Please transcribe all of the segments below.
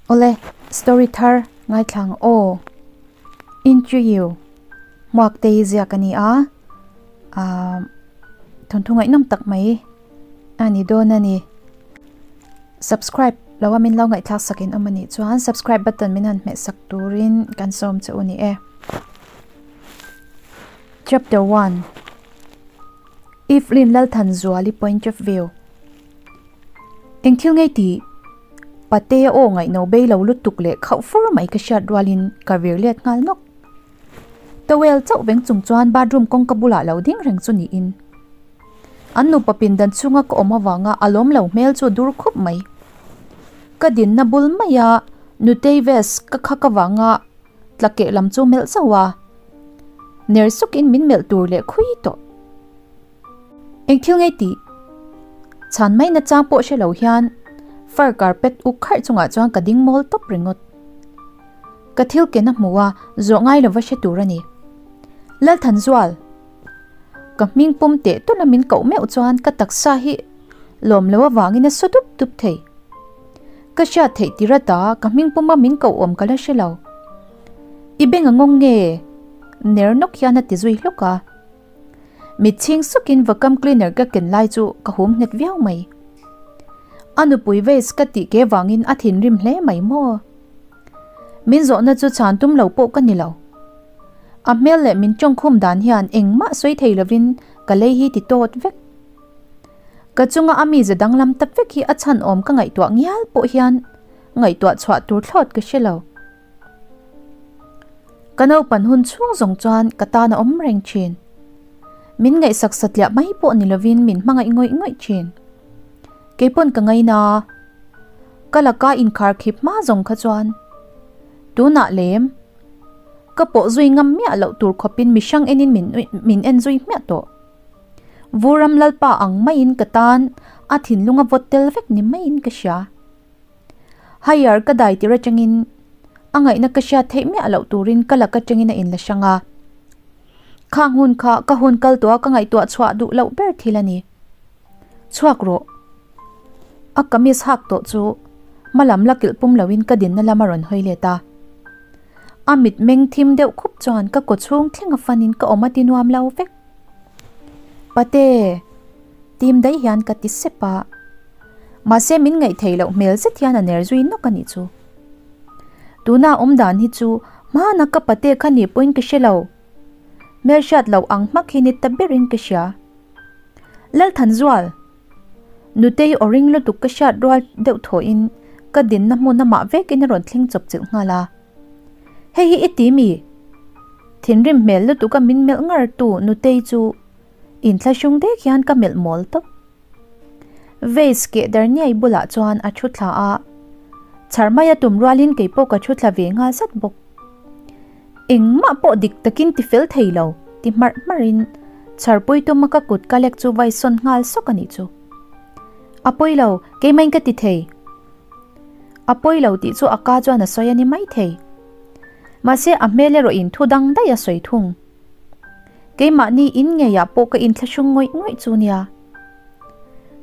Awle, story thar ngaithla ang aw. Interview Hmuaktei ziak a ni a, ah thawnthu ngaihnawm tak mai a ni dawn a ni. Subscribe lo a min lo ngaihthlak sak in awm a nih chuan subscribe button min han hmeh sak turin kan sawm che u ni e. Chapter 1 Evelyn Lalthanzuali point of view Eng thil ngei tih? Patea aw ngaihno bei lo lutuk leh khauh fur mai ka hriat rualin ka vir let nghal nawk. Towel chauh veng chung chuan bathroom kawngka bulah lo ding reng chu niin an nupa pindan chhunga ka awm avanga a lawm lo hmel chu a dur khup mai. Ka dinna bul maia Nutei vest ka khak avanga tla keh lam chu melh zauh a, ner sukin min melh tur leh khui tawh. Eng thil ngei tih? Chhan mai nachang pawh hre lo hian fur carpet uk kharh chungah chuan ka ding mawl tawp ringawt. Ka thil ken a hmu a, zawh ngai lova hre tur a ni. Lalthanzual! Ka hming pum teh tawlh a min koh meuh chuan ka taksa hi lawm lo avangin a su dup dup thei. Ka hriat theih tir ata ka hming puma min koh awm ka la hre lo. I beng a ngawng nge? Ner nawk hian a ti zui hluk a. Mit chhing sukin vacuum cleaner ka ken lai chu ka hum nghet viau mai. A nupui vase ka tih ke vangin a thinrim hle mai maw? Min zawhna chu chhan tum lo pawh ka ni lo. A hmel leh min tawngkhum dan hian engmah sawi thei lovin ka lei hi ti tawt vek. Ka chunga a mize danglam ta vek hi a chhan awm ka ngaihtuah ngial pawh hian ngaihtuah chhuah tur thlawt ka hre lo. Ka naupan hun chhung zawng chuan ka tan a awm reng thin. Min ngaihsak satliah mai pawh ni lovin min hmangaih ngawih ngawih thin. Keipawn ka ngaina a, ka laka inkhar khip hma zawng kha chuan tunah lem ka pawh zui ngam miah loh tur khawpin mi hrang enin min min en zui hmiah tawh. Vuram Lalpa ang maiin ka tan a thinlung a vawt tel vek ni maiin ka hria. Higher ka dai tir atangin a ngaihna ka hriat theih miah loh turin ka lak atangin a inla hrang a. Khang hun kha ka hun kal tawh a ka ngaihtuah chhuah duh loh ber thil a ni. Chhuak rawh. A kamis hak tawh chu hma lam la kilh pum loin ka dinna lam a rawn hawi let a. A mit meng thim deuh khup chuan ka kaw chhung thleng a fanin ka awm a ti nuam lo vek. Pate! Tim daih hian ka ti sep a. Mahse min ngaih theih loh hmel zet hian a ner zui nawk a nih chu. Tuna awm dan hi chu hmana ka pate kha nih pawhin ka hre lo. Hmelhriat loh ang hmak hi ni ta berin ka hria. Lalthanzual! Nutei aw ring lutuk ka hriat rual deuh thawhin ka dinna hmun amah vekin a rawn thleng chawp chilh nghal a. Hei hi i ti mi? Thinrim hmel lutuka min melh ngar tu Nutei chu inthlahrung dek hian ka melh mawl tawp. Vase keh dar niai bulah chuan a thu thla a, chhar maia tum rualin kei pawh ka thu thla ve nghal zat bawk. Engmah pawh dik takin ti fel thei lo ti hmarh hmarhin chhar pui tuma ka kut ka lek chu vai sawn nghal sawk a nih chu. A pawi lo, keimahin ka ti thei. A pawi lo tih chu a ka chuan a sawi a ni maithei. Mahse a hmel erawh in thu dang daih a sawi thung. Keimahni in ngeiah pawh ka inthlahrung ngawih ngawih chu nia.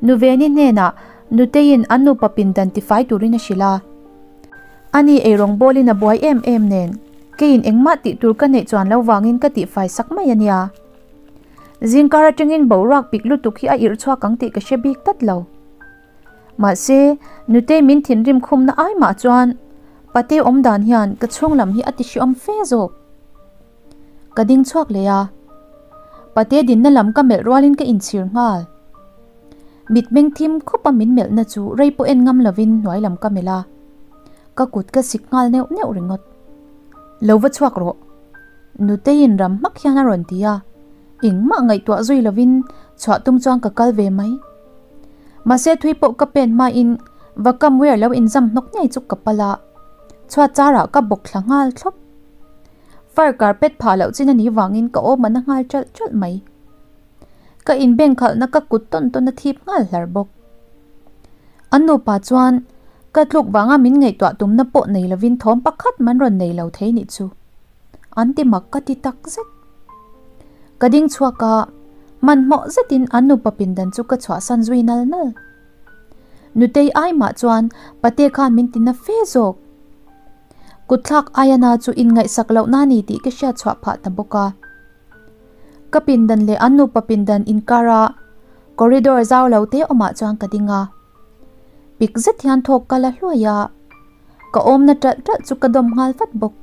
Nuveni hnenah Nuteiin an nupa pindan tifai turin a hrilh a. Ani eirawng bawlin a buai em em nen, keiin engmah tih tur ka neih chuan lo vangin ka tihfai sak mai a nia. Zingkar atangin boruak pik lutuk hi a irh chhuak ang tih ka hre bik tlat lo. Mahse, Nutei min thinrim khumna ai mah chuan Pate awmdan hian ka chhunglam hi a ti hreawm fe zawk. Ka ding chhuak leh a, Pate dinna lam ka melh rualin ka inchhir nghal. Mitmeng thim khupa min melhna chu rei pawh en ngam lovin hnuai lam ka melh a, ka kut ka sik nghal neuh neuh ringawt. Lo va chhuak rawh. Nuteiin ram hmak hian a rawn ti a, engmah ngaihtuah zui lovin chhuah tum chuan ka kal ve mai. Mahse thui pawh ka pen hmain vakam wear lo inzam hnawk ngei chu ka pal a, chhuat charah ka bawk thla nghal thlawp. Far carpet phah loh chin a nih vangin ka awm a na nghal ṭalh ṭalh mai. Ka inbeng khalhna ka kut tawn tawn a thip nghal hlar bawk. An nupa chuan ka tluk vanga min ngaihtuah tumna pawh nei lovin thawm pakhat man rawn nei lo thei nih chu. An ti mak ka ti tak zet. Ka ding chhuak a, hmanhmawh zetin an nupa pindan chu ka chhuahsan zui nal nal. Nutei ai mah chuan pate khan min ti na fe zawk. Kutthlak aia na chu inngaihsak lohna a ni tih ka hriat chhuah phah ta bawk a. Ka pindan leh an nupa pindan inkara corridor zau lo te awmah chuan ka ding a. Pik zet hian thawk ka la hluai a, ka awmna ṭalh ṭalh chu ka dawm nghal vat bawk.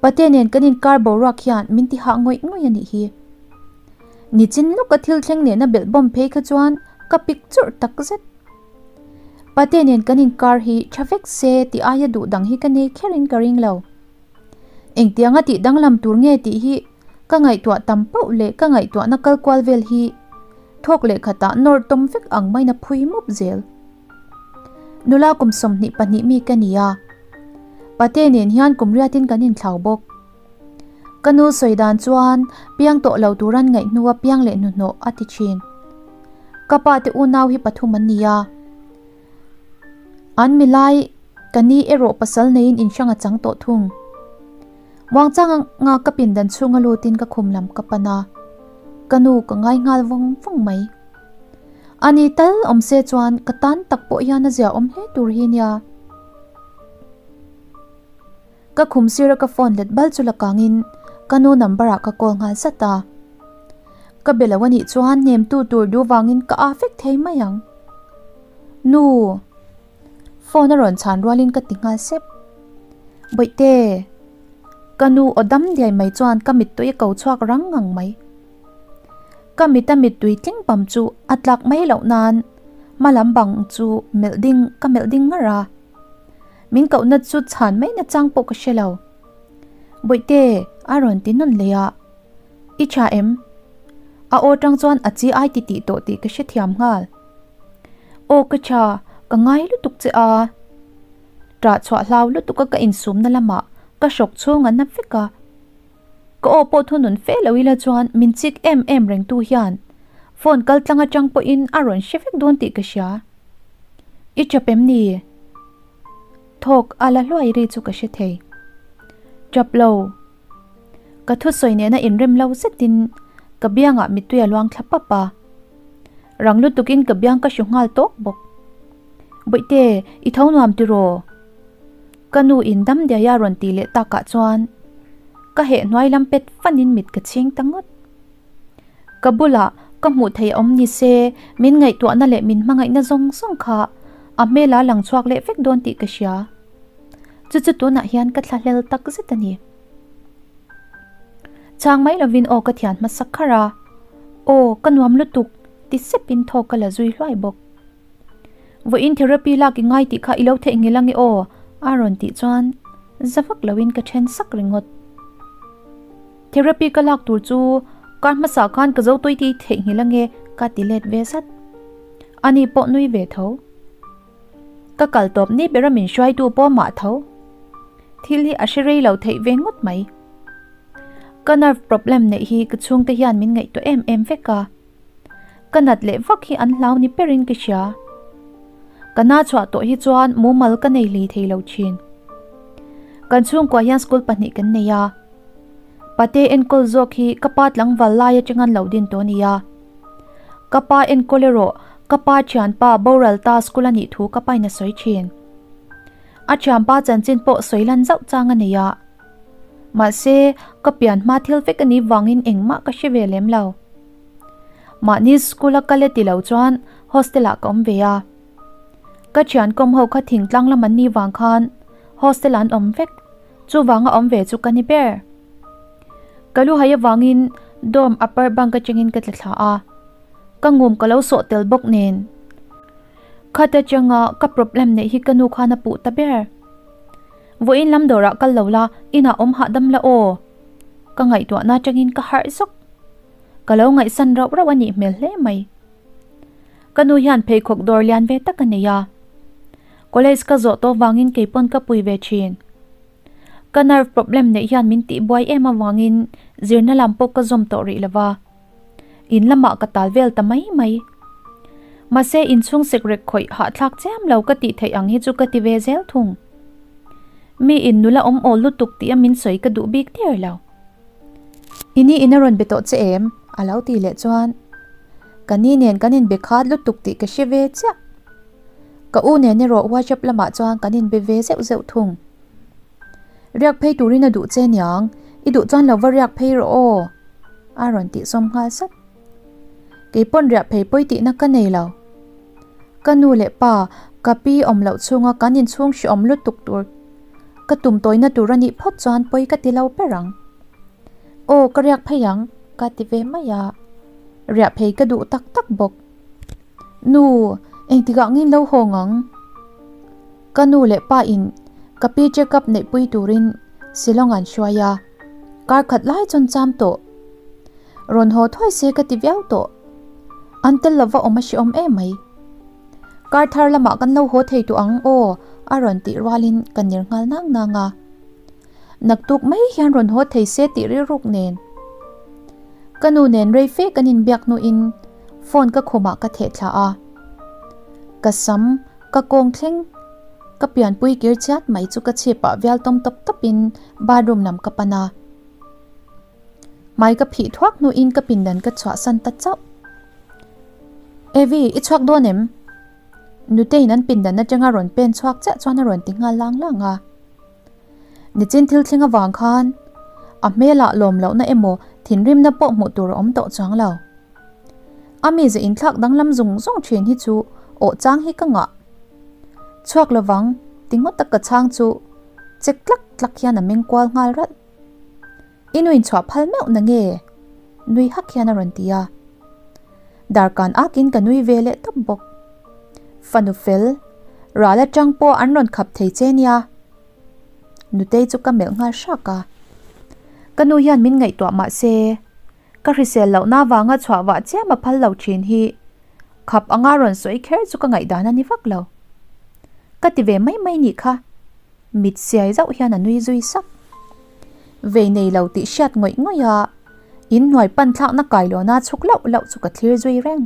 Pate nen kan inkar boruak hian min ti hah ngawih ngawih a nih hi. Nichin lawka thil thleng nena belh bawm phei kha chuan ka pik churh tak zet. Pate nen kan inkar hi tha vek se tih aia duh dang hi ka nei kherin ka ring lo. Engtianga tih danglam tur nge tih hi ka ngaihtuah tam pauh leh ka ngaihtuahna kal kual vel hi thawk leh khatah nawr tawm vek ang maina phui mup zel. Nula kum 22 mi ka ni a, Pate nen hian kum riatin kan inthlau bawk. Ka nu sawi dan chuan piang tawh lo turan ngaih hnua piang leh hnuhnawh a ti thin. Ka pa te unau hi pathum an ni a. An milai ka ni erawh pasal neiin inhrang a chang tawh thung. Muangchang anga ka pindan chhunga lutin ka khum lam ka pan a, ka nu ka ngai nghal vawng vawng mai. Ani tal awm se chuan ka tan tak pawh hian a zia awm hle tur hi nia. Ka khum sira ka phone let bal chu la kangin ka nu number ah ka call nghal zat a. Ka be lo anih chuan hnemtu tur duh vangin ka a vek thei mai ang. Nu! Phone a rawn chhan rualin ka ti nghal sep. Bawihte! Ka nu aw dam diai mai chuan ka mittui a ko chhuak rang ngang mai. Ka mit a mittui tling pam chu a tlak mai loh nan hma lam bang chu melh ding ka melh ding ngar a. Min kohna chu chhan mai nachang pawh ka hre lo. Bawihte, a rawn ti nawn leh a. I tha em? A aw tang chuan a chi ai ti tih tawh tih ka hrethiam nghal. Aw ka tha, ka ngai lutuk che a. Ṭah chhuah hlau lutuka ka insumna lamah ka hrawk chhung a na vek a. Ka aw pawh thunun fe lo ila chuan min chik em em rengtu hian phone kal tlang atang pawhin a rawn hre vek dawn tih ka hria. I ṭap em ni? Thawk a la hluai ri chu ka hre thei. Ṭap lo. Ka thusawi nena inrem lo zetin ka biangah mittui a luang thla pap a. Rang lutukin ka biang ka hru nghal tawk bawk. Bawihte, i tho nuam tiraw? Ka nu in dam diai a rawn tih leh takah chuan ka heh hnuai lam pet fanin mit ka chhing ta ngawt. Ka bulah ka hmuh theih a awm ni se min ngaihtuahna leh min hmangaihna zawng zawng kha a hmela lang chhuak leh vek dawn tih ka hria. Chu chu tunah hian ka thlahlel tak zet a ni. Chhang mai lovin aw ka thian hmasa kharh a, Aw ka nuam lutuk ti sepin thaw ka la zui hluai bawk. Vawiin therapy lak i ngai tih kha i lo theihnghilh ange aw a rawn tih chuan za vak loin ka then sak ringawt. Therapy ka lak tur chu kar hmasa khan ka zo tawi tih theihnghilh ange ka ti let ve zat. Ani pawh nui ve tho. Ka kal tawp ni bera min hruaitu pawh mah tho. Thil hi a hre rei lo theih ve ngawt mai. Ka nerve problem neih hi ka chhungte hian min ngaihtuah em em vek a. Ka nat leh vak hi an hlau ni berin ka hria. Ka na chhuah tawh hi chuan mumal ka nei hlei thei lo thin. Kan chhungkua hian school pahnih kan nei a. Pate enkawl zawk hi ka pa tlangval lai atang an lo din tawh a ni a. Ka pa enkawl erawh ka pa thianpa boral ta school a nih thu ka pain a sawi thin. A thianpa chanchin pawh sawi lan zauh chang a nei a. Mahse, ka pian hma thil vek a nih vangin engmah ka hre ve lem lo. Mahni school a kal e ti lo chuan hostel ah ka awm ve a. Ka thian kawm ho kha thingtlang lam an nih vang khan hostel ah an awm vek, chuvanga awm ve chu ka ni ber. Ka lu hai avangin dorm upper bunk atangin ka tla thla a, ka ngum ka lo sawh tel bawk nen. Khat atanga ka problem neih hi ka nu khan a puh ta ber. Vawiin lam dawrah kal lo la, inah awm hahdam la aw. Ka ngaihtuahna atangin ka harh zawk. Ka lo ngaihsan rauh rauh a nih hmel hle mai. Ka nu hian pheikhawk dawr lian ve tak a nei a. College ka zawh tawh vangin keipawn ka pui ve thin. Ka nerve problem neih hian min tihbuai em avangin zirna lam pawh ka zawm tawh rih lova. In lamah ka tal vel ta mai mai. Mahse inchhung sekrek khawih hahthlak chiam lo ka tih theih ang hi chu ka ti ve zel thung. Mi in nula awm awl lutuk tih a min sawi ka duh bik der lo. I ni in a rawn be tawh che em? A lo ti leh chuan ka ni nen kan inbe khat lutuk tih ka hre ve chiah. Ka u nen erawh WhatsApp lamah chuan kan inbe ve zeuh zeuh thung. Riak phei turin a duh che niang, i duh chuan lo va riak phei rawh aw a rawn tih zawm nghal sat. Kei pawn riah phei pawi tihna ka nei lo. Ka nu leh pa, ka pi awm loh chhunga kan inchhung hreawm lutuk tur ka tum tawina tur a nih phawt chuan pawi ka ti lo ber ang. Aw ka riak phei ang ka ti ve mai a, riah phei ka duh tak tak bawk. Nu, engtikah ngin lo haw ngang? Ka nu leh pa in ka pi check up neihpui turin Shillong an hruai a, kar khat lai chuan cham tawh. Rawn haw thuai se ka ti viau tawh. An tel lova awm a hreawm em mai. Kar thar lamah kan lo haw thei tawh ang aw a rawn tih rualin ka ner nghal nang nang a. Naktuk mai hian rawn haw thei se tih rilruk nen. Ka nu nen rei fe kan inbiak hnuin phone ka khumah ka theh thla a. Ka sam, ka kawng thleng, ka pianpui kir chiat mai chu ka chhipah vial tawm tawp tawpin bathroom lam ka pan a. Hmai ka phih thuak hnuin ka pindan ka chhuahsan ta chauh. Evi, i chhuak dawn em? Nuteiin an pindan atanga rawn pen chhuak chiah chuan a rawn ti nghal lang lang a. Nichin thil thleng avang khan a hmelah lawm lohna emaw thinrimna pawh hmuh tur a awm tawh chuang lo. A mize inthlak danglam zung zung thin hi chu awh chang hi ka ngah. Chhuak lovang ti ngawt tak ka chhang chu chek tlak tlak hian a meng kual nghal ralh. I nuin chhuah phal meuh na nge? Nui hak hian a rawn ti a. Darkan akin ka nui ve leh tawp bawk. Fanu fel, ral atang pawh an rawn khap thei che nia. Nutei chu ka melh nghal hrak a. Ka nu hian min ngaihtuah mah se, ka hrisel lohna avanga chhuah vah chiam a phal lo thin hi khap anga rawn sawi kher chu ka ngaihdan a ni vak lo. Ka ti ve mai mai nih kha. Mit siai zauh hian a nui zui sak. Vei nei lo tih hriat ngawih ngawih a, in hnuai pan thlakna kailawna chhuk lauh lauh chu ka thlir zui reng.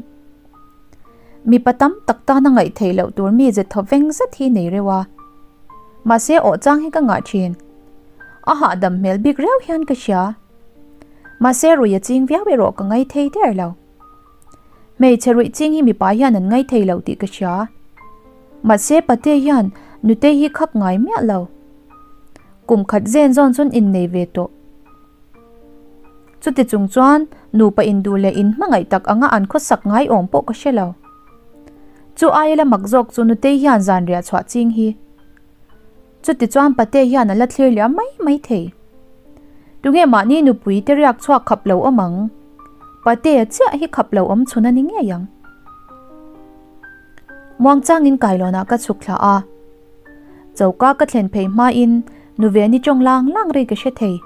Mipa tam tak tana ngaih theih loh tur mi ze thaw veng zet hi nei reuh a. Mahse awh chang hi ka ngah thin. A hahdam hmel bik reuh hian ka hria. Mahse rui a ching viau erawh ka ngai thei der lo. Hmeichhe ruih ching hi mipa hian an ngai thei lo tih ka hria. Mahse Pate hian nutei hi khak ngai miah lo. Kum khat zen zawn chuan innei ve tawh. Chuti chung chuan nupa induh leh in hmangaih tak anga an khawsak ngai awm pawh ka hre lo. Chu aia la mak zawk chu nutei hian zan riah chhuah ching hi. Chuti chuan Pate hian a la thlir liam mai mai thei. Tunge mahni nupui te riak chhuak khap lo awm ang? Pate chiah hi khap lo awm chhun a ni ngei ang. Muangchangin kailawnah ka chhuk thla a. Choka ka thlen phei hmain nu ve ni tawng lang lang ri ka hre thei.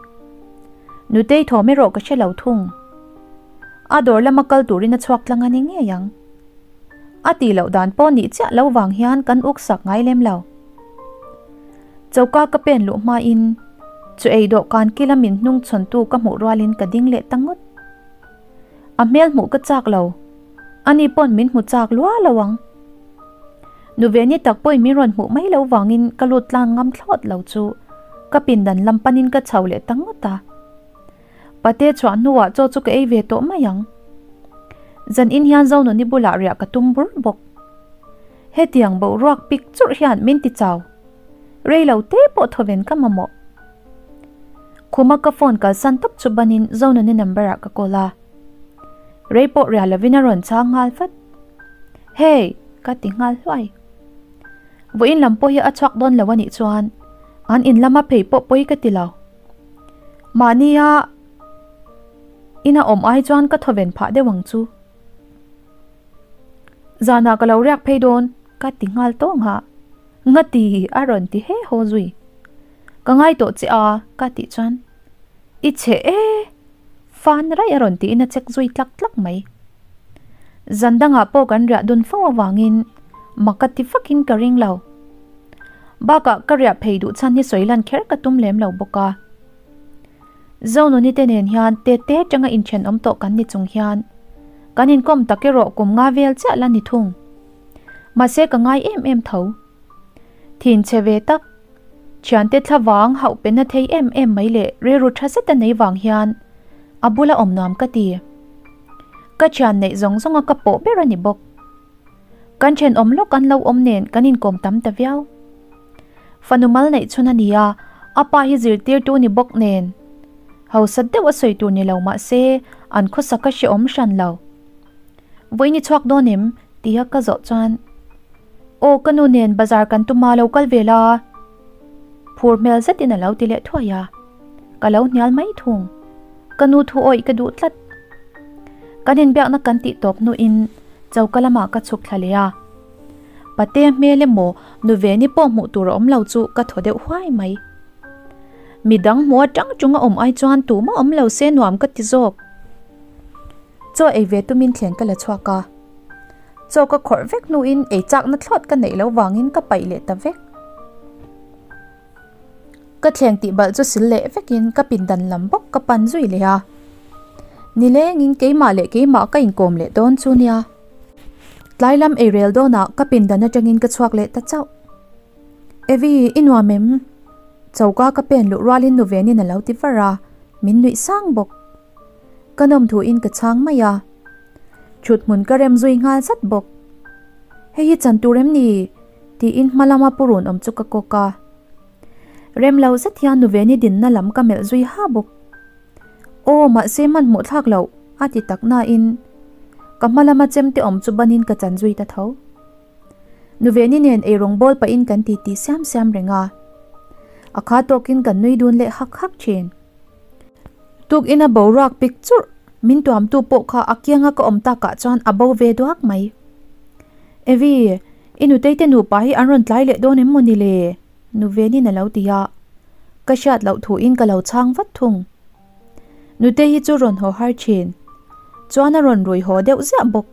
Nutei thawm erawh ka hre lo thung. A dawr lama kal turin a chhuak tlang a ni ngei ang. A tih loh dan pawh nih chiah lo vang hian kan uk sak ngai lem lo. Choka ka pen luh hmain chu ei dawhkan kila min hnung chhawntu ka hmuh rualin ka ding leh ta ngawt. A hmel hmuh ka chak lo. Ani pawn min hmu chak lua lo ang. Nu ve ni tak pawhin min rawn hmuh mai lo vangin ka lut tlang ngam thlawt lo chu ka pindan lam panin ka chho leh ta ngawt a. Pate chhuah hnuah chaw chu ka ei ve tawh mai ang. Zan in hian Zonuni bulah riah ka tum bur bawk. Hetiang boruak pik churh hian min ti chau. Rei lo te pawh thawven ka mamawh. Khuma ka phone kalsan tawp chu banin Zonuni number ah ka call a. Rei pawh riah lovin a rawn chhang nghal vat. Hey! ka ti nghal hluai. Vawiin lam pawh hi a chhuak dawn lo a nih chuan an in lama phei pawh pawi ka ti lo. Mahnia ina awm ai chuan ka thawven phah deuh ang chu. Zanah ka lo riak phei dawn ka ti nghal tawng a. Ngati a rawn ti he haw zui. Ka ngai tawh che a ka tih chuan I chhe e! Fan raih a rawn tiin a check zui tlak tlak mai. Zan dangah pawh kan riah dun fo avangin mak a ti vakin ka ring lo. Bakah ka riah phei duh chhan hi sawi lan kher ka tum lem lo bawk a. Zonuni te nen hian te te atanga inthenawm tawh kan ni chung hian kan inkawm tak erawh kum nga vel chiah la ni thung. Mahse ka ngai em em tho. Thin chhe ve tak. Thiante thlavang hauh pe na thei em em mai leh rilru tha zet a nei vang hian a bula awm nuam ka ti. Ka thian neih zawng zawnga ka pawh ber a ni bawk. Kan thenawm lawk an lo awm nen kan inkawm tam ta viau. Fanu mal neih chhun a ni a, A pa hi zirtirtu ni bawk nen hausa deuh a sawi tur ni lo mah se an khawsak a hrehawm hran lo. Vawiin i chhuak dawn em? tia ka zawh chuan Aw ka nu nen bazar kan tum a lo kal ve la phur hmel zetin a lo ti leh thuai a, ka lo hnial mai thung. Ka nu thu awih ka duh tlat. Kan inbiakna kan tih tawp hnuin choka lamah ka chhuk thla leh a. Pate hmel emaw nu Veni pawh hmuh tur a awm lo chu ka thaw deuh huai mai. Midang hmuh atang chung a awm ai chuan tumah awm lo se nuam ka ti zawk. Chaw ei ve tumin thleng ka la chhuak a. Chaw ka khawrh vek hnuin ei chakna thlawt ka neih loh vangin ka paih leh ta vek. Ka thleng tih balh chu sil leh vekin ka pindan lam bawk ka pan zui leh a. Nilengin keimah leh keimah ka inkawm leh dawn chu nia. Tlai lam ei rel dawnah ka pindan atangin ka chhuak leh ta chauh. Evi, i nuam em? Choka ka pen luh rualin nu venin a lo ti var a, min nuih sang bawk. Ka nawm thuin ka chhang mai a, thut hmun ka rem zui nghal zat bawk. Hei hi chan tur em ni? tiin hma lama purun awm chu ka kawk a. Rem lo zet hian Nuveni dinna lam ka melh zui ha bawk. Aw, mahse hmanhmawh thlak loh, a ti tak nain ka hma lama chemte awm chu banin ka chan zui ta tho. Nuveni nen eirawng bawl pahin kan titi siam siam reng a, a kha tawkin kan nui dun leh hak hak thin. Tukin a boruak pik churh min tuamtu pawh kha a kianga ka awm takah chuan a bo ve duak mai. Evi, i nutei te nupa hi an rawn tlai leh dawn em maw ni le? Nuvenin a lo ti a, ka hriat loh thuin ka lo chhang vat thung. Nutei hi chu rawn haw har thin, chuan a rawn rui haw deuh ziah bawk.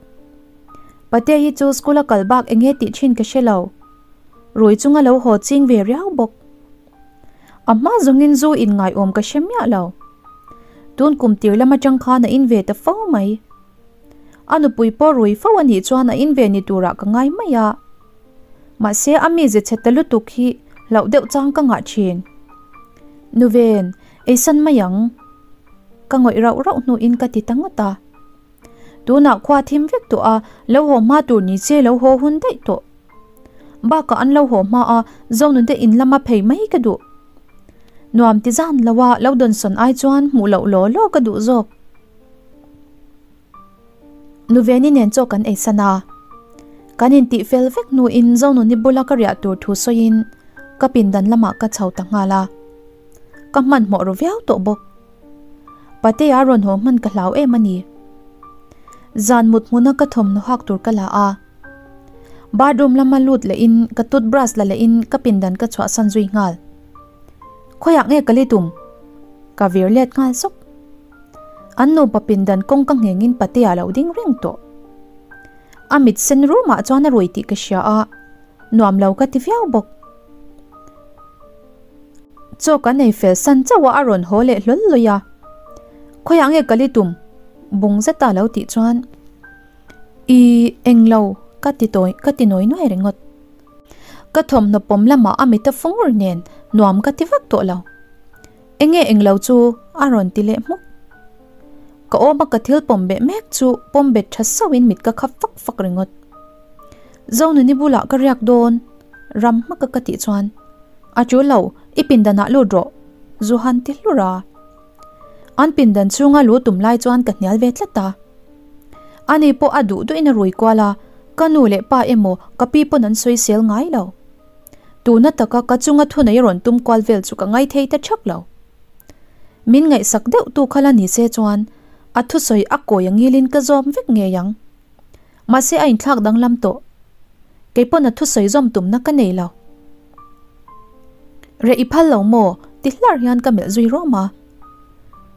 Pate hi chu school a kal bak enge tih thin ka hre lo, rui chunga lo haw ching ve riau bawk. A hma zawngin zu in ngaiawm ka hre miah lo. Tun kum tir lam atang khan a in ve ta fo mai. A nupui pawh rui fo a nih chuan a in ve ni turah ka ngai mai a. Mahse a mize chhe ta lutuk hi hlauh deuh chang ka ngah thin. Nuven, eisan mai ang. Ka ngawih rauh rauh hnuin ka ti ta ngawt a. Tunah khua thim vek tawh a, lo haw hma tur ni che lo haw hun daih tawh. Bakah an lo haw hma a, Zonunte in lama phei mai ka duh. Nuam ti zan lo a, lo dawnsawn ai chuan hmuh loh law law ka duh zawk. Nuveni nen chaw kan ei san a. Kan intih fel vek hnuin Zonuni bula ka riah tur thu sawiin ka pindan lamah ka chho ta nghal a. Ka hmanhmawh ru viau tawh bawk. Patea rawn haw hman ka hlau em a ni. Zan mut hmuna ka thawmhnaw hak tur ka la a. Bathroom lama lut lehin ka toothbrush la lehin ka pindan ka chhuahsan zui nghal. Khawiah nge ka li tum? Ka vir let nghal sawk. An nupa pindan kawng ka nghengin Patea lo ding reng tawh. A mit sen rumah chuan a rui tih ka hria a, nuam lo ka ti viau bawk. Chaw kan ei fel san chauh a a rawn haw leh hlawl lawi a. Khawiah nge ka li tum? Bung zeta lo tih chuan I englo ka ti tawi ka ti nawi nuai ringawt. Ka thawmhnaw pawm lamah a mit a fungur nen nuam ka ti vak tawh lo. Enge englo chu a rawn ti leh hmuk. Ka awm a ka thil pawm beh mek chu pawm bet tha sauhin mit ka khap fak fak ringawt. Zonuni bulah ka riak dawn ram hmaka ka tih chuan A tul lo, i pindanah lut rawh, zu han ti hlur a. An pindan chhunga lu tum lai chuan ka hnial ve tlat a. Ani pawh a duh duhin a rui kual a, ka nu leh pa emaw ka pi pawn an sawi sel ngai lo. Tuna taka ka chunga thunei rawn tum kual vel chu ka ngai thei ta thak lo. Min ngaihsak deuh tu kha la ni se chuan a thusawi a kawi a ngilin ka zawm vek ngei ang. Mahse a inthlak danglam tawh. Kei pawn a thusawi zawm tumna ka nei lo. Reh i phal lo maw? ti hlar hian ka melh zui rawm a.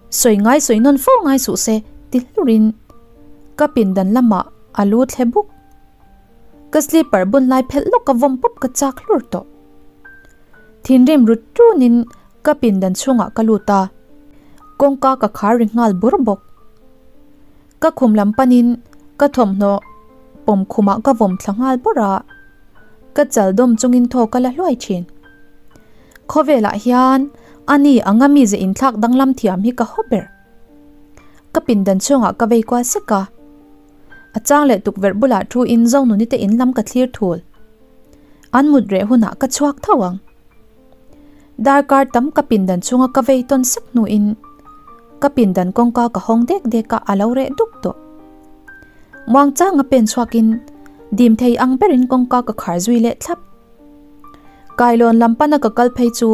Sawi ngai sawi nawn fo ngai suh se ti hlurin ka pindan lamah a lu thle buk. Ka slipper bun lai phelh lawk ka vawm pawp ka chak hlur tawh. Thinrim rut tunin ka pindan chhungah ka lut a, kawngka ka khar ri nghal bur bawk. Ka khum lam panin ka thawmhnaw pawm khumah ka vawm thla nghal bawrh a, ka chal dawm chungin thaw ka la hluai thin. Khawvelah hian ani anga mize inthlak danglam thiam hi ka haw ber. Ka pindan chhungah ka vei kual sek a, a chang leh tukverh bulah thu in Zonuni te in lam ka thlir thul. An mut reh hunah ka chhuak tho ang. Darkar tam ka pindan chhunga ka vei tawn sek hnuin ka pindan kawngka ka hawng dek dek a, a lo reh duk tawh. Muangchanga pen chhuakin dim thei ang berin kawngka ka khar zui leh thlap. Kailawn lam pana ka kal phei chu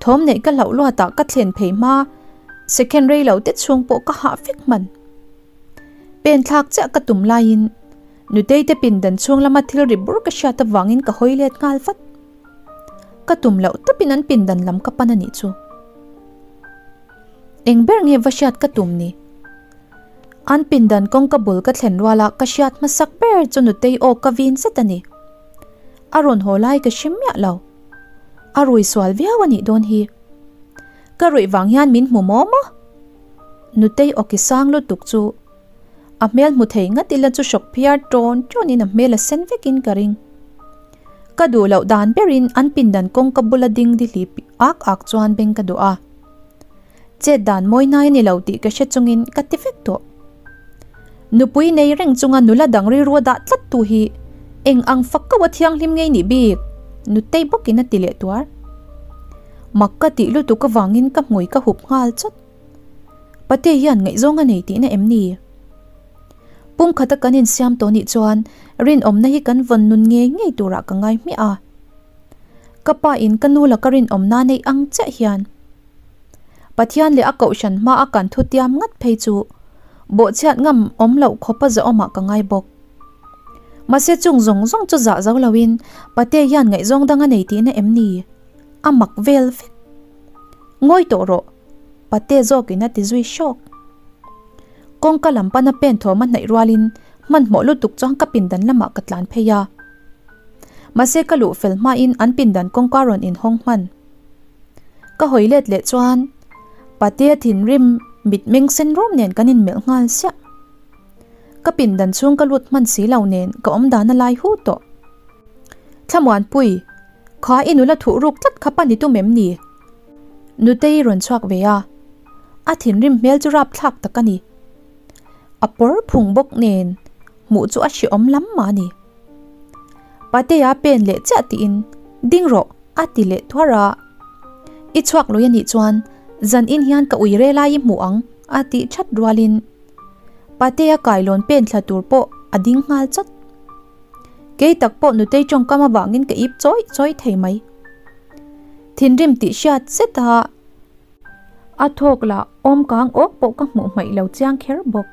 thawm neih ka hlauh luatah ka thlen phei hma second rei lo te chhung pawh ka hah vek hman. Pen thlak chiah ka tum laiin Nutei te pindan chhung lama thil ri bur ka hriat avangin ka hawi let nghal vat. Ka tum loh tawpin an pindan lam ka pan a nih chu. Eng ber nge va hriat ka tum ni? An pindan kawngka bul ka thlen ruala ka hriat hmasak ber chu Nutei aw ka vin zet a ni. A rawn haw lai ka hre miah lo. A rui sual viau a nih dawn hi. Ka ruih vang hian min hmu maw maw? Nutei aw ki sang lutuk chu a hmel hmu thei ngat ila chu hrawk phiar tawn tawnin a hmel a sen vekin ka ring. Ka duh loh dan berin an pindan kawngka bula ding dihlip ak ak chuan beng ka duh a. Chet dan mawi nai a ni lo tih ka hre chungin ka ti vek tawh. Nupui nei reng chunga nula dang rilru a dah tlat tu hi eng ang fak ko a thianghlim ngei nih bik? Nutei bawkin a ti leh tuar. Mak ka tih lutuk avangin ka hmui ka hup nghal chawt. Pate hian ngaihzawng a nei tihna em ni? Pumkhata kan insiam tawh nih chuan rinawmna hi kan vawn nun ngei ngei turah ka ngai hmiah a. Ka pa in ka nu laka rinawmna neih ang chiah hian Pathian leh a kohhran hma a kan thu tiam ngat phei chu bawhchhiat ngam awm loh khawpa zahawmah ka ngai bawk. Mahse chung zawng zawng chu zah zo loin Pate hian ngaihzawng dang a nei tihna em ni? A mak vel vek. Ngawi tawh rawh, Pate zawkin a ti zui hrawk. Kawngka lam pana pen thawm a hnaih rualin hmanhmawh lutuk chuan ka pindan lamah ka tlan phei a. Mahse ka luh fel hmain an pindan kawngka rawn inhawng hman. Ka hawi let leh chuan Patea thinrim mitmeng sen rum nen kan inmelh nghal siah. Ka pindan chhung ka lut hman si lo nen ka awm dan a lai hu tawh. Thlamuanpui, kha i nula thuh ruk tlat kha pan i tum em ni? Nutei rawn chhuak ve a, a thinrim hmel chu rapthlak tak a ni. A pawr phung bawk nen hmuh chu a hrehawm lam mah a ni. Patea pen leh chiah tiin ding rawh a ti leh thuar a, I chhuak lui a nih chuan zan in hian ka ui re lai i hmuh ang a tih that rualin Patea kailawn pen thla tur pawh a ding nghal chawt. Kei tak pawh nutei tawngkam avangin ka ip chawi chawi thei mai. Thinrim tih hriat zet a, a thawk lah awm kang awk pawh ka hmuh hmaih lo chiang kher bawk.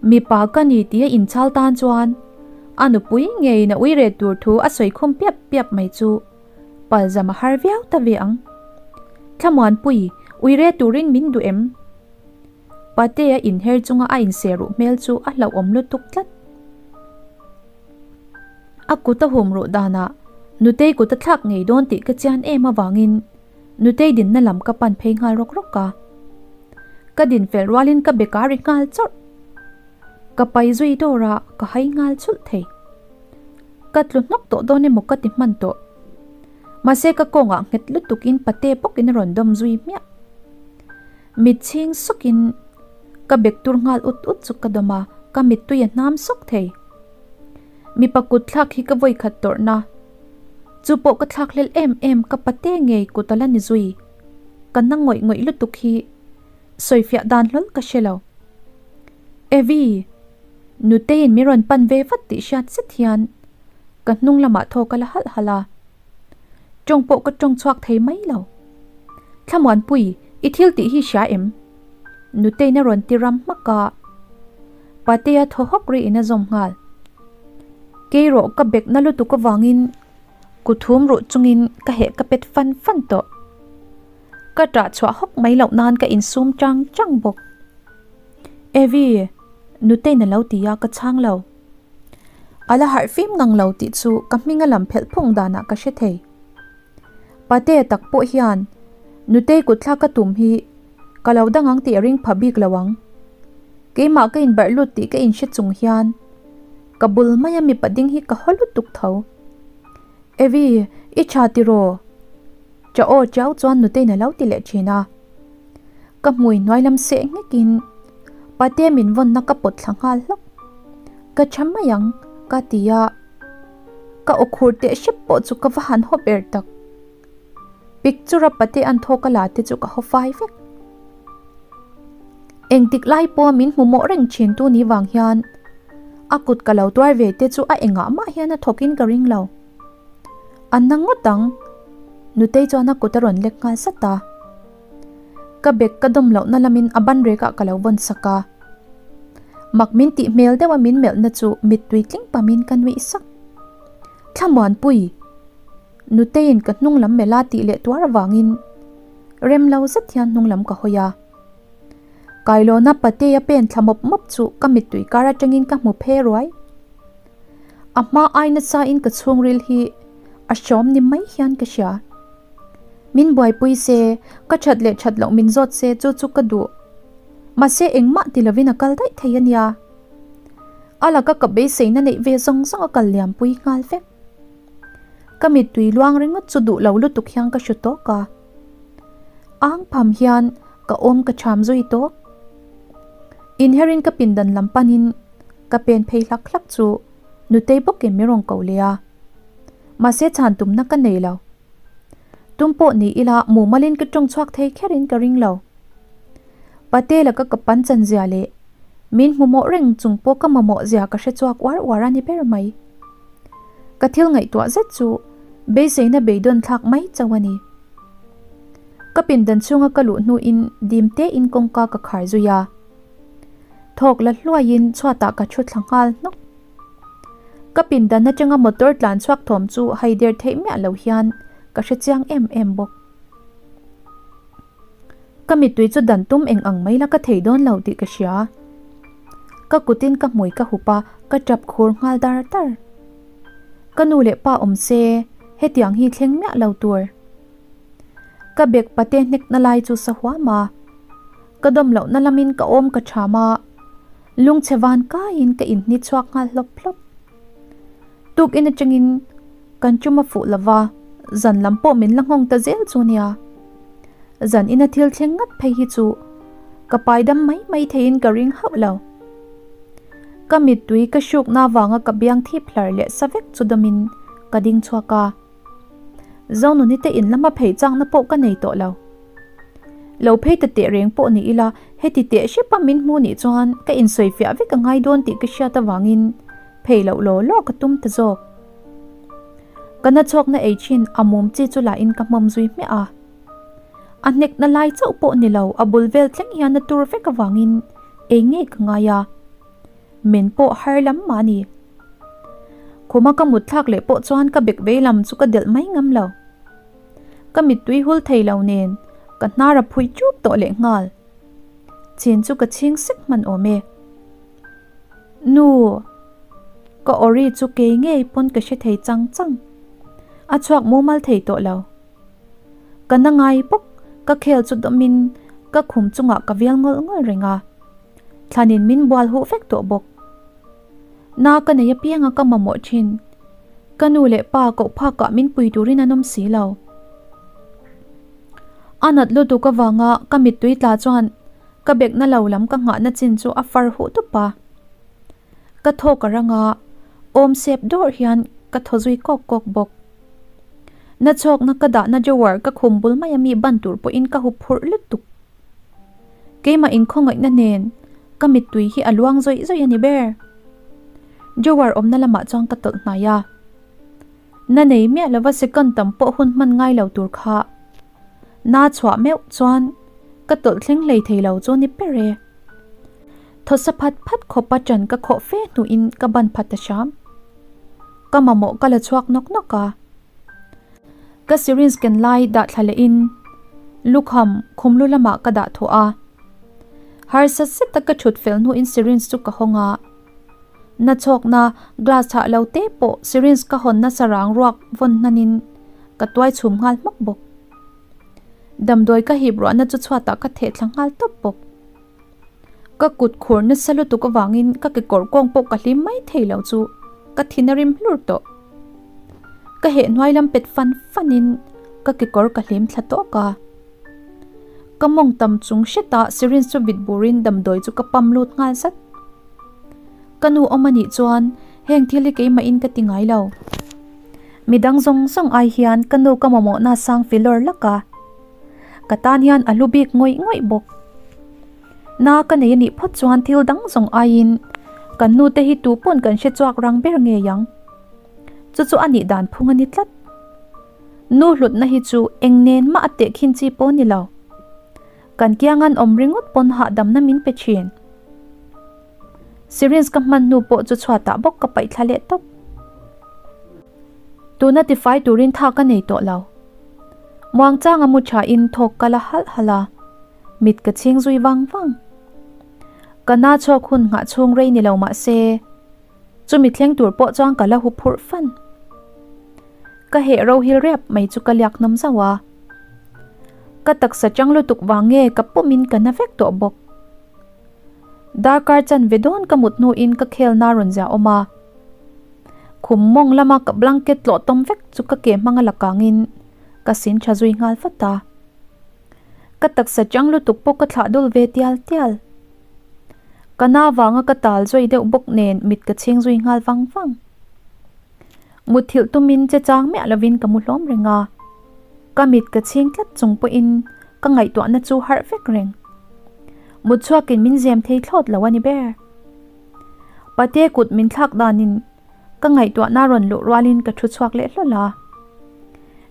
Mipa ka ni tih a inchhal tan chuan a nupui ngeiin a ui reh tur thu a sawi khum piap piap mai chu palzam a har viau ta ve ang. Thlamuanpui, ui reh turin min duh em? Patea inher chunga a inseh ruh hmel chu a hlauhawm lutuk tlat. A kut a hum ruh danah Nutei kut a thlak ngei dawn tih ka chian em avangin Nutei dinna lam ka pan phei nghal rawk rawk a. Ka din fel rualin ka bek a ri nghal chawrh. Ka pai zui dawr a, ka hai nghal chulh thei. Ka tlu hnawk tawh dawn emaw ka ti hman tawh. Mahse ka kawngah nghet lutukin pate bawkin a rawn dawm zui hmiah. Mit chhing sawkin ka bek tur nghal ut ut chu ka dawm a, ka mittui a hnam sawk thei. Mipa kut thlak hi ka vawi khat tawrhna. Chu pawh ka thlak hlel em em ka pate ngei kut a la ni zui. Ka na ngawih ngawih lutuk hi sawifiah dan hlawl ka hre lo. Evi! Nuteiin min rawn pan ve vat tih hriat zet hian ka hnung lamah thaw ka la halh halh a. Tawng pawh ka tawng chhuak thei mai lo. Thlamuanpui, i thil tih hi hria em? Nuteiin a rawn ti ram hmak a. Patea thaw hawk rihin a zawm nghal. Kei rawh ka bek na lutuk avangin kuthum ruh chungin ka heh ka pet fan fan tawh. Ka ṭah chhuah hawk mai loh nan ka insum chang chang bawk. Evi, Nutei'n a lo ti a, ka chhang lo. A la harh fim ngang lo tih chu ka hming a lam phelh phung danah ka hre thei. Patea tak pawh hian Nutei kutthlak ka tum hi ka lo dang ang tih a ring pha bik lo ang. Keimah ka inbarh lut tih ka inhre chung hian ka bul maia mipa ding hi ka haw lutuk tho. Evi, i tha tiraw? Cha aw chiau chuan Nutei'n a lo ti leh thin a. Ka hmui hnuai lam seh nghekin Patea min vawnna ka pawt thla nghal hlawk. Ka tha mai ang, ka ti a. Ka aw khur teh hrep pawh chu ka va han haw ber tak. Picture a pate an thawk a la te chu ka haw fai vek. Engtik lai pawh min hmu mawh reng thin tu ni vang hian a kut ka lo tuar ve te chu a engah mah hian a thawk in ka ring lo. An na ngawt ang. Nutei chuan a kut a rawn lek nghal sat a. Ka bag ka dawm lohna lamin a ban rekah ka lo vawn sak a. Mak min tih hmel deuh a min melhna chu mittui tling pamin ka nuih sak. Thlamuanpui! Nuteiin ka hnung lam melh a tih leh tuar avangin rem lo zet hian hnung lam ka hawi a. Kailawna Patea pen thla mawp mawp chu ka mittui kar atangin ka hmu phe ruai. A hma ai nasa in ka chhungril hi a hrawm ni mai hian ka hria. Min buaipui se, ka that leh that loh min zawt se chu chu ka duh. Mahse engmah ti lovin a kal daih thei a nia. A laka ka beiseina neih ve zawng zawng a kal liampui nghal vek. Ka mittui luang ringawt chu duh lo lutuk hian ka hru tawk a. Ang pham hian ka awm ka cham zui tawk. Inherin ka pindan lam panin ka pen phei hlak hlak chu nutei bawkin min rawn ko leh a. Mahse chhan tumna ka nei lo. Tum pawh ni ila mumalin ka tawng chhuak thei kherin ka ring lo. Pate laka ka pan chan zia leh min hmu mawh reng chung pawh ka mamawh zia ka hre chhuak uar uar a ni ber mai. Ka thil ngaihtuah zet chu beiseina beidawn thlak mai chauh a ni. Ka pindan chhunga ka luh hnuin dim tein kawngka ka khar zui a. Thawk la hluaiin chhuatah ka thu thla nghal hnawk. Ka pindan atanga motor tlan chhuak thawm chu haider theih miah lo hian ka hre chiang em em bawk. Ka mittui chu dan tum eng ang mai la ka thei dawn lo tih ka hria. Ka kutin ka hmui ka hup a, ka tap khur nghal dar dar. Ka nu leh pa awm se, hetiang hi thleng miah lo tur. Ka bag pate hnek na lai chu sa huam a. Ka dawm loh na lamin ka awm ka tham a, lungchhe van kaiin ka inhni chhuak nghal hlawp hlawp. Tukin atangin kan chum a fuh lova, zan lam pawh min la nghawng ta zel chu nia. Zan ina thil thleng ngat phei hi chu ka pai dam mai mai theiin ka ring hauh lo. Ka mittui ka hrukna avanga ka biang thip hlar leh sa vek chu dawmin ka ding chhuak a. Zonuni te in lama phei changna pawh ka nei tawh lo. Lo phei ta teh reng pawh ni ila heti teh hrepa min hmu nih chuan ka insawifiah vek a ngai dawn tih ka hriat avangin phei loh law law ka tum ta zawk. Ka na chhawkna ei thin a mum chi chu lahin ka hmawm zui hmiah a. A hnekna lai chauh pawh ni lo a bul vel thleng hian a tur vek avangin ei ngei ka ngai a. Men pawh har lam mah a ni. Khuma ka mut thlak leh pawh chuan ka bek vei lam chu ka delh mai ngam lo. Ka mittui hul thei lo nen ka hnar a phui chup tawh leh nghal. Chin chu ka chhing sek hman awm e. Nu! Ka awri chu kei ngei pawn ka hre thei chang chang. A chhuak mumal thei tawh lo. Ka na ngai bawk, ka khel chu dawmin ka khum chungah ka vial ngawlh ngawlh reng a. Thlanin min bual huh vek tawh bawk. Na ka nei apianga ka mamawh thin. Ka nu leh pa koh phakah min pui turin an awm si lo. A nat lutuk avanga ka mittui tla chuan Ka bekna lo lam ka nghahna chin chu a far huh tup a. Ka thaw ka rang a, awm sep dawrh hian ka thaw zui kawk kawk bawk. Na chhawkna ka dahna drawer ka khum bul mai a mi ban tur pawhin ka hup phurh lutuk. Keimah inkhawngaihna nen ka mittui hi a luang zawih zawih a ni ber. Drawer awmna lamah chuan ka tawlh hnai a. Na nei miah lova second tam pawh hun hman ngai lo tur kha. Na chhuah meuh chuan ka tawlh thleng hlei thei lo chu ni ber e. Thawsa phat phat khawpa ṭan ka khawh fe hnuin ka ban phat ta hram. Ka mamawh ka la chhuak nawk nawk a. Ka syringe ken lai dah thla lehin lukham khumlu lamah ka dah thawh a. Harsa zeta ka ṭhut fel hnuin syringe chu ka hawng a. Na chhawkna glass chhah lo te pawh syringe ka hawn nasa rang ruak vawn hnanin ka tuai chhum nghal hmak bawk. Damdawi ka hip ruahna chu chhuatah ka theh thla nghal tawp bawk. Ka kut khur nasa lutuk avangin ka kekawr kawng pawh ka hlim mai thei lo chu ka thin a rim hlur tawh. Ka heh hnuai lam pet fan fanin ka kekawr ka hlim thla tawk a. Ka mawng tam chung hretah syringe chu vit burin damdawi chu ka pump lut nghal zat. Ka nu awm a nih chuan heng thil hi keimahin ka ti ngai lo. Midang zawng zawng ai hian ka nu ka mamawhna sang filawr lak a, ka tan hian a hlu bik ngawih ngawih bawk. Na ka nei a nih phawt chuan thil dang zawng aiin kan nu te hi tu pawn kan hre chhuak rang ber ngei ang. Chu chu a nih dan phung a ni tlat. Nu hlutna hi chu eng nen mah a tehkhin chi pawh a ni lo. Kan kiangan awm ringawt pawn hahdamna min pe thin. Syringe ka hman hnu pawh chu chhuatah bawk ka paih thla leh tawp. Tuna tifai turin tha ka nei tawh lo. Muangchanga mu thain thawk ka la halh halh a, mit ka chhing zui vang vang. Ka na chhuak hun nghah chhung rei ni lo mah se, chumi thleng tur pawh chuan ka la hu phurh fan. Ka heh ro hil riap mai chu ka liak hnawm zauh a. Ka taksa chang lutuk vang nge ka pumin ka na vek tawh bawk. Darkar chanve dawn ka mut hnuin ka khelna rawn zia awm a. Khum mawng lama ka blanket tlawh tawm vek chu ka ke hmanga la kangin ka sin tha zui nghal vat a. Ka taksa chang lutuk pawh ka thlah dul ve tial tial. Ka na vanga ka tal zui deuh bawk nen mit ka chhing zui nghal vang vang. Mutthilh tumin che chang miah lovin ka mu hlawm reng a. Ka mit ka chhing tlat chung pawhin ka ngaihtuahna chu harh vek reng. Mut chhuakin min zem thei thlawt lo a ni ber. Pate kut min thlak danin ka ngaihtuahna rawn luh rualin ka thu chhuak leh hlawl a.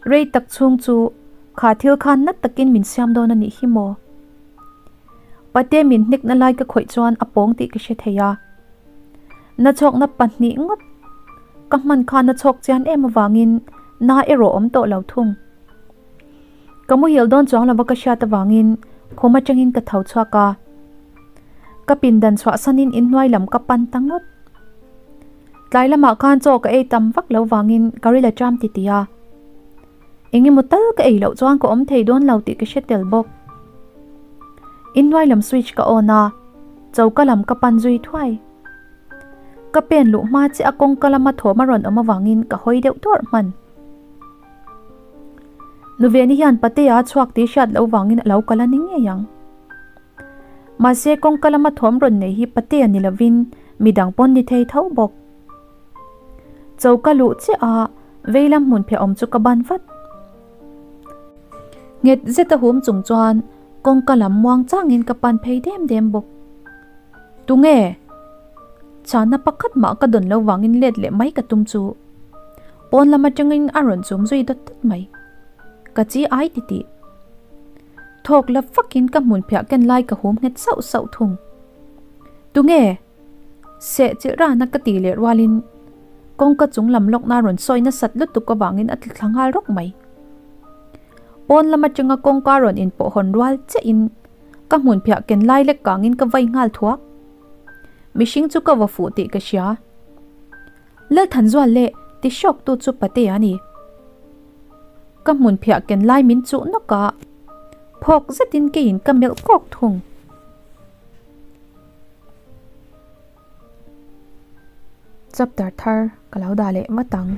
Rei tak chhung chu kha thil khan nat takin min siam dawn a nih hi maw? Pate min hnikna lai ka khawih chuan a pawng tih ka hre thei a. Nachhawkna pahnih ngawt ka hman khan a chhawk chian em avangin na erawh awm tawh lo thung. Ka muhil dawn chuang lova ka hriat avangin khum atangin ka tho chhuak a. Ka pindan chhuahsanin inhnuai lam ka pan ta ngawt. Tlai lamah khan chaw ka ei tam vak lo vangin ka ril a ṭam titih a. Engemaw tal ka ei loh chuan ka awm thei dawn lo tih ka hre tel bawk. Inhnuai lam switch ka on a, choka lam ka pan zui thuai. Ka pen luh hma chiah a kawngka lama thawm a rawn awm avangin ka hawi deuh dawrh hman. Nuveni hian Patea a chhuak tih hriat loh vangin a lo kal a ni ngei ang. Mahse kawngka lama thawm rawn nei hi Patea ni lovin midang pawn ni thei tho bawk. Choka luh chiah a veilam hmun phiah awm chu ka ban vat. Nghet zet a hum chung chuan kawngka lam muang changin ka pan phei dem dem bawk. Tunge? Chhana pakhat mah ka dawn lo vangin let leh mai ka tum chu. Pawn lam atangin a rawn chum zui dawt dawt mai. Ka chi ai ti tih. Thawk la fakin ka hmun phiah ken lai ka hum nghet sauh sauh thung. Tunge? Seh chilh rana ka ti leh rualin kawngka chung lam lawkna rawn sawi nasat lutuk avangin a tla thla nghal rawk mai. Pawn lam atanga kawngka rawn inpawh hawn rual chiahin ka hmun phiah ken lai lek kangin ka vai nghal thuak. Mihring chu ka va fuh tih ka hria. Lalthanzual leh ti hrawk tu chu Patea a ni. Ka hmun phiah ken lai min chuh nawk a, phawk zetin keiin ka melh kawk thung. Chapter thar ka lo dah leh vat ang.